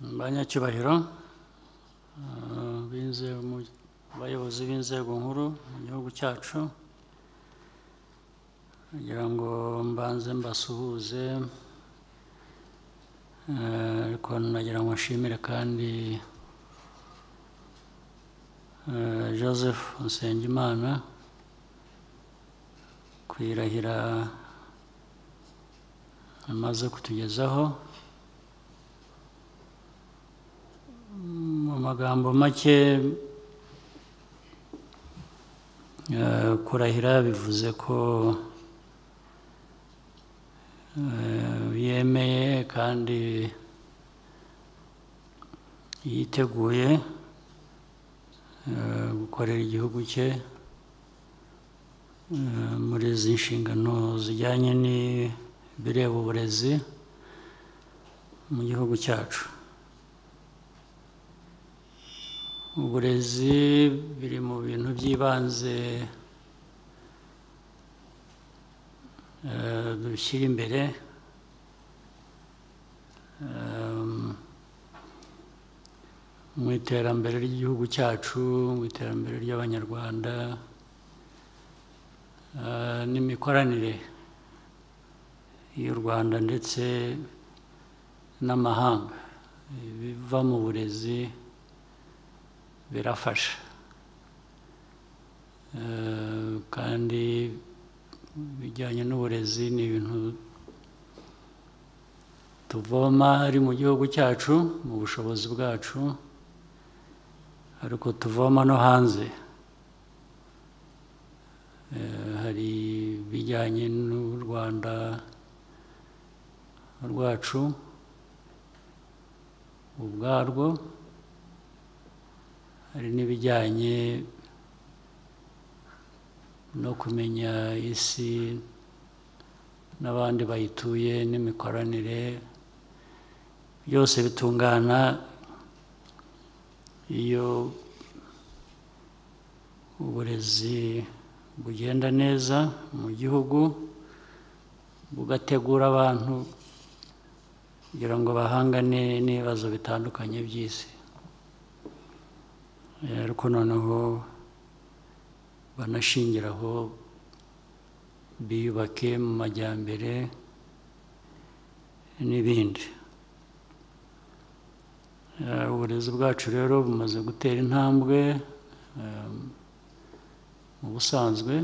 Banyacyubahiro bayobozi b'inzego nkuru mu gihugu cyacu, kugira ngo mbanze mbasuhuze, ariko nagira ngo nshimire kandi Joseph Nsengimana kwirahira amaze kutugezaho. Mu magambo make, kurahira bivuze ko yemeye kandi yiteguye gukorera igihugu cye muri izi nshingano zijyanye n'ibireba uburezi mu gihugu cyacu. Uburezi biri mu bintu by'ibanze dushyira imbere mu iterambere ry'igihugu cyacu, mu iterambere ry'Abanyarwanda n'imikoranire y'u Rwanda ndetse n'amahanga. Ibiva mu burezi birafasha, kandi ibijyanye n'uburezi ni ibintu tuvoma ari mu gihugu cyacu mu bushobozi bwacu, ariko tuvoma no hanze. Hari ibijyanye n'u Rwanda rwacu ubwarwo, hari n'ibijyanye no kumenya isi n'abandi bayituye n'imikoranire, byose bitungana iyo uburezi bugenda neza mu gihugu, bugategura abantu kugira ngo bahangane n'ibibazo bitandukanye by'isi, ariko noneho banashingiraho biyubake mu majyambere n'ibindi. Uburezi bwacu rero bumaze gutera intambwe mu busanzwe,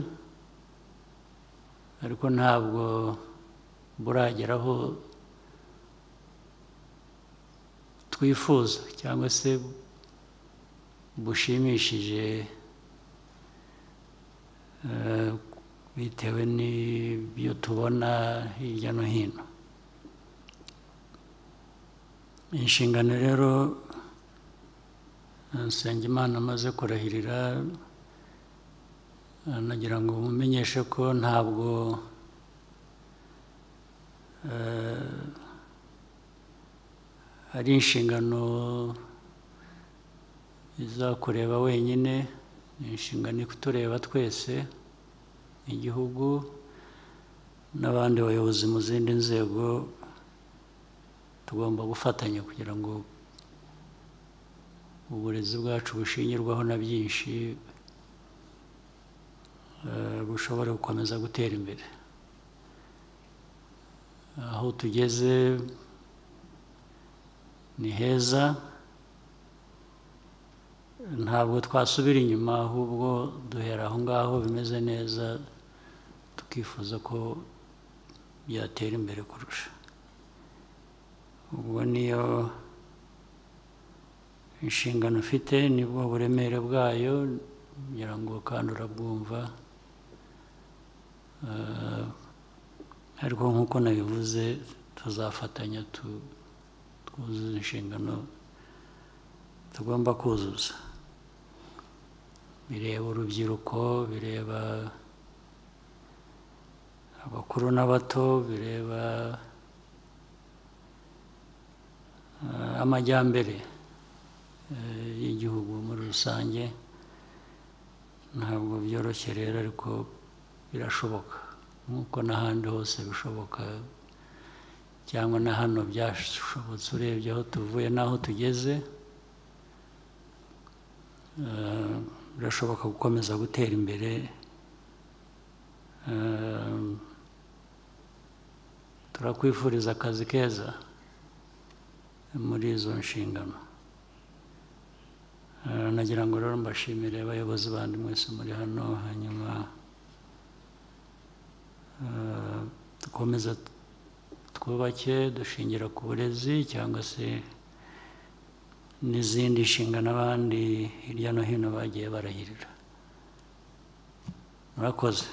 ariko ntabwo burageraho twifuza cyangwa se bushimishije, bitewe n'ibyo tubona hirya no hino. Inshingano rero Nsengimana amaze kurahirira, nagira ngo mumenyeshe ko ntabwo ari inshingano izakureba wenyine, ni inshingano ikutureba twese, igihugu n'abandi bayobozi mu zindi nzego. Tugomba gufatanya kugira ngo uburezi bwacu bushingirwaho na byinshi bushobore gukomeza gutera imbere. Aho tugeze ni heza, ntabwo twasubira inyuma, ahubwo duhera aho ngaho bimeze neza tukifuza ko byatera imbere kurusha. Ubwo niyo inshingano ufite, nibwo buremere bwayo, ngira ngo kandi urabwumva, ariko nk'uko nabivuze tuzafatanya twuzuza inshingano tugomba kuzuza. Bireba urubyiruko, bireba abakuru n'abato, bireba amajyambere y'igihugu muri rusange. Ntabwo byoroshye rero, ariko birashoboka nk'uko n'ahandi hose bishoboka, Cyangwa na hano byashobotse, urebye aho tuvuye n'aho tugeze, birashoboka gukomeza gutera imbere. Turakwifuriza akazi keza muri izo nshingano. Nagira ngo rero mbashimire abayobozi bandi mwese muri hano, hanyuma dukomeze twubake dushingira ku burezi cyangwa se n'izindi nshingano abandi hirya no hino bagiye barahirira. Murakoze.